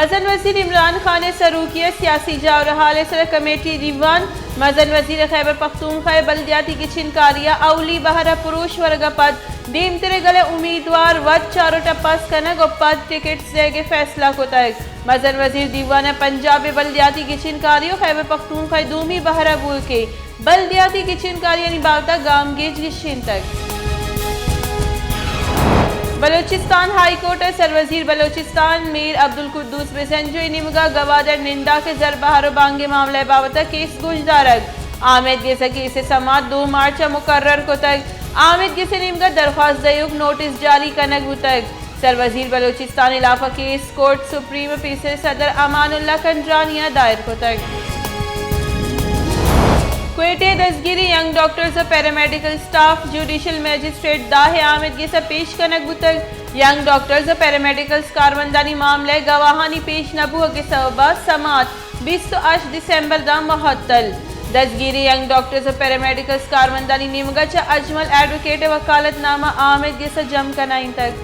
مزن وزیر عمران خان ءِ سروکی ءَ سیاسی جاور حال ءِ سرا کمیٹی دیوان۔ مزن وزیر خیبر پختونخوا ءِ بلدیاتی گچین کاری ءِ اولی بہر ءِ پروش ورگ ءَ پد دیمتر ءَ گل ءِ امیدوار وت چار ءُ ٹپاس کنگ ءُ پد ٹکٹس دئیگ ءِ فیصلہ کتگ۔ مزن وزیر دیوان ءَ پنجاب ءِ بلدیاتی گچین کاری ءُ خیبر پختونخوا ءِ دومی بہر ءَ بوگ ءَ بلدیاتی گچین کاریانی بابت ءَ گامگیج گیشینتگ۔ بلوچستان ہائی کورٹ ءِ سروزیر بلوچستان میر عبدالقدوس بزنجو ءِ نیمگ ءَ گواہ در ننداک ءِ زر بہر ءُ بانگ ءِ معاملہ ءِ بابت ءَ کیس گوشدارگ۔ آمید گس ءِ کیس ءِ سماعت دو مارچ ءَ مقرر کتگ۔ آمید گس ءِ نیمگ ءَ درخواست دئیوک نوٹس جاری کنگ بوتگ۔ سروزیر بلوچستان ءِ ہلاف ءَ کیس کورٹ سپریم ءِ پیسر صدر امان اللہ کنڈرانی ءَ دائر کتگ۔ کوئٹہ ءِ دزگیری ینگ ڈاکٹرز ءُ پیرامیڈیکل اسٹاف جوڈیشل مجسٹریٹ داہ ءِ آمید گس ءَ پیش کنگ بوتگ۔ ینگ ڈاکٹرز ءُ پیرامیڈیکلز کارمندانی معاملہ ءِ گواہانی پیش نہ بوگ ءِ سبب ءَ سماعت بیست ءُ ہشت دسمبر داں معطل۔ دزگیری ینگ ڈاکٹرز ءُ پیرامیڈیکلز کارمندانی نیمگ ءَ چہ اجمل ایڈووکیٹ ءِ وکالت نامہ آمید گس ءَ جم کنائینتگ۔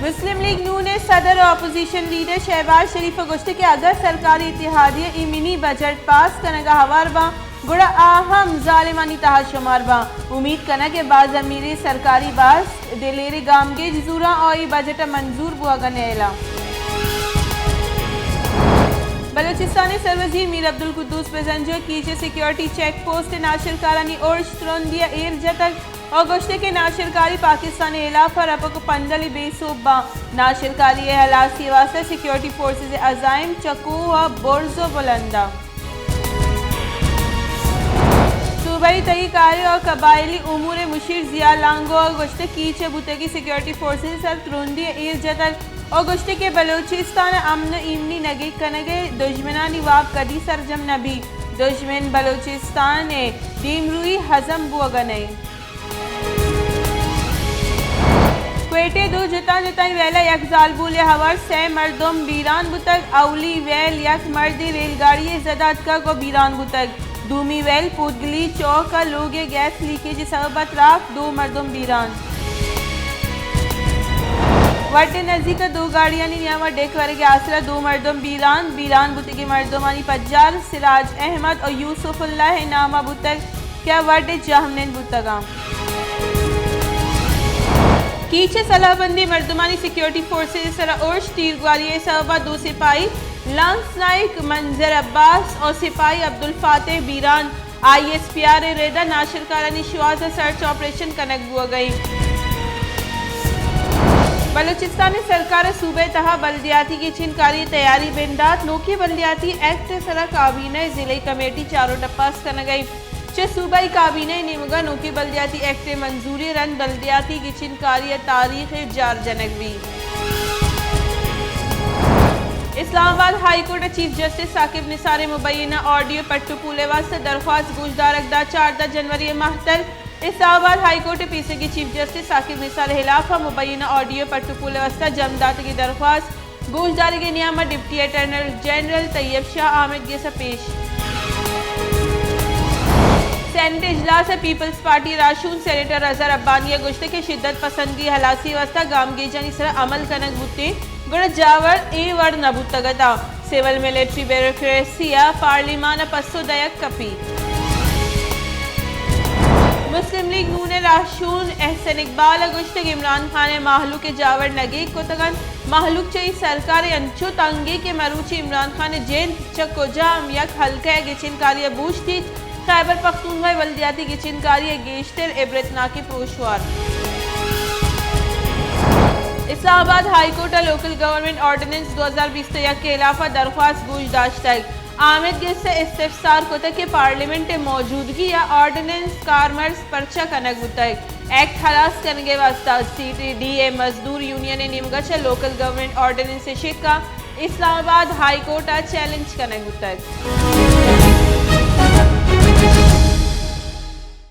مسلم لیگ نون ءِ صدر ءُ اپوزیشن لیڈر شہباز شریف ءَ گوشت کہ اگاں سرکاری اتحادیہ اے منی بجٹ پاس کنگ ءَ ہوار باں، گڑا آ ہم ظالمانی تہا شمار باں۔ امیت کناں کہ باز امیریں سرکاری باسک دلیریں گامگیج زوراں ءُ اے بجٹ ءَ منظور بوگ ءَ نیلاں۔ بلوچستان ءِ سروزیر میر عبدالقدوس بزنجو ءَ کیچ ءِ سیکورٹی چیک پوسٹ ءِ ناشرکارانی ارش ترندی ءَ ایر جتگ ءُ گوشت کہ ناشرکاری پاکستان ءِ ہلاف ءَ رپک ءُ پندل ءِ بے سوب باں۔ ناشرکاری ءِ ہلاسی ءِ واستہ سیکورٹی فورسز ءِ عزائم چہ کوہ ءَ برز ءُ بلند اَنت۔ صوبائی تہی کاری ءُ قبائلی امور ءِ مشیر ضیاء لانگو ءَ گوشت، کیچ ءَ بوتگی سیکورٹی فورسز ءِ سر ترندی ءَ ایر جتگ ءُ گوشت کہ بلوچستان ءِ امن ءُ ایمنی نگیگ کنگ ءِ دژمنانی واب کدی سرجم نہ بیت۔ دژمن بلوچستان ءِ دیمروئی ہزم بوگ ءَ نہ اِنت۔ کوئٹہ ءِ دو جتائیں جتائیں ویل ءَ یک زالبولے ءِ ہوار سئے مردم بیران بوتگ۔ اولی ویل یک مردے ریل گاڑی ءِ زد ءَ اتکگ ءُ بیران بوتگ۔ دومی ویل پودگلی چوک ءَ لوگ ءِ گیس لیکیج ءِ سبب ءَ تراک، دو مردم بیران۔ وڈ ءِ نزیک ءَ دو گاڑیانی نیام ءَ ڈیک ورگ ءِ آسر ءَ دو مردم بیران، بیران بوتگیں مردمانی پجار سراج احمد ءُ یوسف اللہ ءِ نام ءَ بوتگ۔ کہ آ وڈ ءِ جہمنند بوتگ اَنت۔ کیچ ءِ سلاہ بندیں مردمانی سیکورٹی فورسز ءِ سرا ارش، تیرگواری ءِ سبب ءَ دو سپاہی لانس نائیک منظر عباس ءُ سپاہی عبدالفاتح بیران، آئی ایس پی آر ءِ رد ءَ ناشرکارانی شوہاز ءَ سرچ آپریشن کنگ بوگ ءَ اِنت۔ بلوچستان ءِ سرکار ءَ صوبہ ءِ تہا بلدیاتی گچین کاری ءِ تیاری بندات، نوکیں بلدیاتی ایکٹ ءِ سرا کابینہ ءِ ضلعی کمیٹی چار ءُ ٹپاس کنگ ءَ اِنت۔ چہ صوبائی کابینہ ءِ نیمگ ءَ نوکیں بلدیاتی ایکٹ ءِ منظوری ءَ رند بلدیاتی گچین کاری ءِ تاریخ ءَ جار جنگ بیت۔ اسلام آباد ہائی کورٹ ءِ چیف جسٹس ثاقب نثار ءِ مبینہ آڈیو پٹ ءُ پول ءِ واستہ درخواست گوشدارگ دات۔ چاردہ جنوری ءَ مہتل اسلام آباد ہائی کورٹ ءِ پیسریگیں چیف جسٹس ثاقب نثار ءِ ہلاف ءَ مبینہ آڈیو پٹ ءُ پول ءِ واستہ جم داتگیں درخواست گوشدارگ ءِ نیام ءَ ڈپٹی اٹارنی جنرل طیب شاہ آمید گس ءَ پیش۔ سینیٹ اجلاس ءَ پیپلز پارٹی ءِ راہشون سینیٹر اظہر ربانی ءَ گوشت کہ شدت پسندی ءِ ہلاسی ءِ واستہ گامگیجانی سرا عمل کنگ بوتیں، گڑا جاور اے وڑ نہ بوتگ اتاں۔ سول ملٹری بیوروکریسی ءَ پارلیمان ءَ پسو دئیگ کپیت۔ مسلم لیگ نون ءِ راہشون احسن اقبال ءَ گوشتگ عمران خان ءِ مہلوک ءِ جاور نگیگ کتگ اَنت۔ مہلوک چہ اے سرکار ءَ انچو تنگ اِنت کہ مروچی عمران خان ءِ جند چہ کجا ہم یک حلقہ ءِ گچین کاری ءَ بوشتیت، خیبر پختونخوا ءِ بلدیاتی گچین کاری ءَ گیشتر عبرتناکیں پروش وارت۔ اسلام آباد ہائی کورٹ ءَ لوکل گورنمنٹ آرڈیننس دو ہزار بیست ءُ یک ءِ ہلاف ءَ درخواست گوش داشتگ۔ آمید گس ءَ استفسار کتگ کہ پارلیمنٹ ءِ موجودگی ءَ آرڈیننس کارمرز پرچا کنگ بوتگ؟ ایکٹ ہلاس کنگ ءِ واستہ سی ٹی ڈی ءِ مزدور یونین ءِ نیمگ ءَ چہ لوکل گورنمنٹ آرڈیننس ءِ شک ءَ اسلام آباد ہائی کورٹ ءَ چیلنج کنگ بوتگ۔